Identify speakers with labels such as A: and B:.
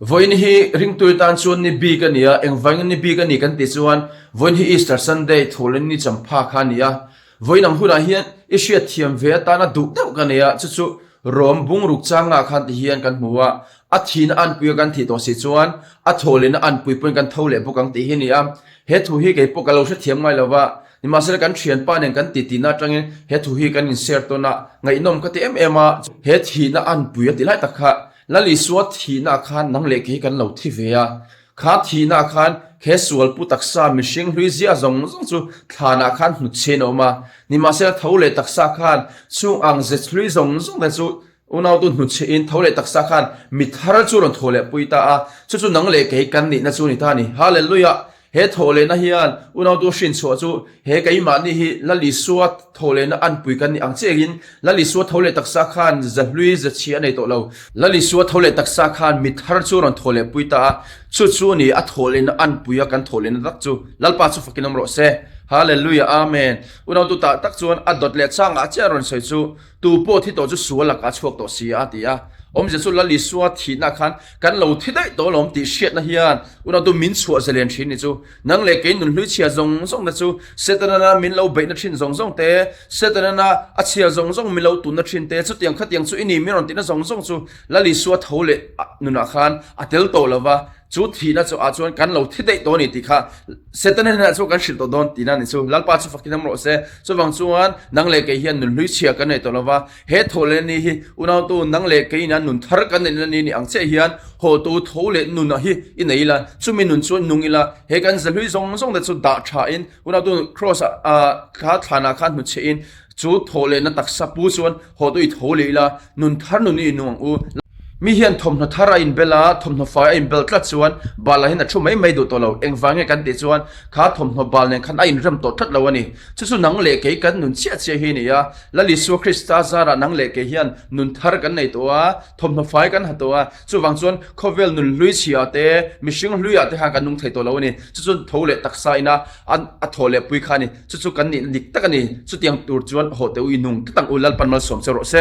A: Vawiin hi ringtui tan chuan ni bik a ni a, engvangin ni bik a ni kan tih chuan vawiin hi Easter Sunday thawhlin ni champha kha a ni a. Vawiin ang hunah hian i hriatthiam ve atana duh deuh ka nei a, chu chu Rom bungruk changah khan ti hian kan hmu a, a thihna anpui a kan thih tawh si chuan a thawhlin a anpui pawhin kan tho leh bawk ang tih hi a ni a. He thu hi kei pawh ka lo hrethiam ngai lo va, nimahsela kan thianpa nen kan titi na atangin he thu hi kan inshare tawn a, ngaihnawm ka ti em em a, he thihna anpui a ti lai tak kha Lal Isua thihnaah khan nang leh kei kan lo thi ve a, kha thihnaah khan he sual pu taksa mihring hlui zia zawng zawng chu thlanah khan hnutchhin a awm a, nimahsela tho leh taksa khan chung ang ze hlui zawng zawng te chu unautu hnutchhiin tho leh taksa khan mi thar chu rawn thaw leh pui ta a, chu chu nang leh kei kan nihna chu a ni ta a ni. Hallelujah! He thawhlehna hian unautu hrinchhuah chu he keimahni hi Lal Isua thawhlehna anpui kan nih ang chiahin Lal Isua tho leh taksa khan zahlui zachhia a nei tawh lo. Lal Isua tho leh taksa khan mi thar chu a rawn thawhleh pui ta a, chu chu a ni a thawhlehna anpui a kan thawhlehna tak chu. Lalpa chu fakin awm rawh se. Hallelujah Amen. Unautu tah tak chuan a dawt leh changah chiah a rawn sawi chu Tu pawh thi tawh chu sual lakah a chhuak tawh si a ti a. Awmzia chu Lal Isua thihna khan kan lo thi daih tawh alawm tih hriatna hian unautu min chhuah zalen thin ni chu. Nang leh kei nunhlui chhia zawng zawng te chu Setanana min lo beihna thin zawng zawng te, Setanana a chhia zawng zawng min lo tunna thin te, chutiang khatiang chu i ni min rawn tihna zawng zawng chu Lal Isua tho leh nunah khan a tel tawh lo va. Chu thihna chu ah chuan kan lo thi daih tawh a ni tih kha Setana hnenah chuan kan hrilh tawh dawn tihna a ni chu. Lalpa chu fakin awm rawh se. Chuvang chuan nang leh kei hian nunhlui chhia kan nei tawh lo va, he thaw leh ni hi unautu nang leh kei ina nun thar kan neihna ni ni ang chiah hian hawhtu tho leh nun ah hi i nei ila, chumi nun chuan nung ila, he kan zahlui zawng zawng te chu dah tha in unautu Kraws ah kha thlanah khan hnuchhe in Chu thaw lehna taksa pu chuan haw tui tho leh ila, nun thar nun i inung ang u. Mi hian thawmhnaw thar a inbel a, thawmhnaw fai a inbel tlat chuan bal ah hian a thu mai mai duh tawh lo. Engvang nge kan tih chuan kha thawmhnaw bal nen khan a inrem tawh tlat lo a ni. Chu chu nang leh kei kan nun chiah chiah hi a ni a. Lal Isua Krista zarah nang leh kei hian nun thar kan nei tawh a, thawmhnaw fai kan ha tawh a. Chuvang chuan khawvel nun hlui chhia te, mihring hluiah te khan kan nung thei tawh lo a ni. Chu chu tho leh taksa ina a thaw leh pui kha a ni. Chu chu kan nihna dik tak a ni. Chutiang tur chuan hawh teh u i nung tlat ang u Lalpan malsawm che rawh se.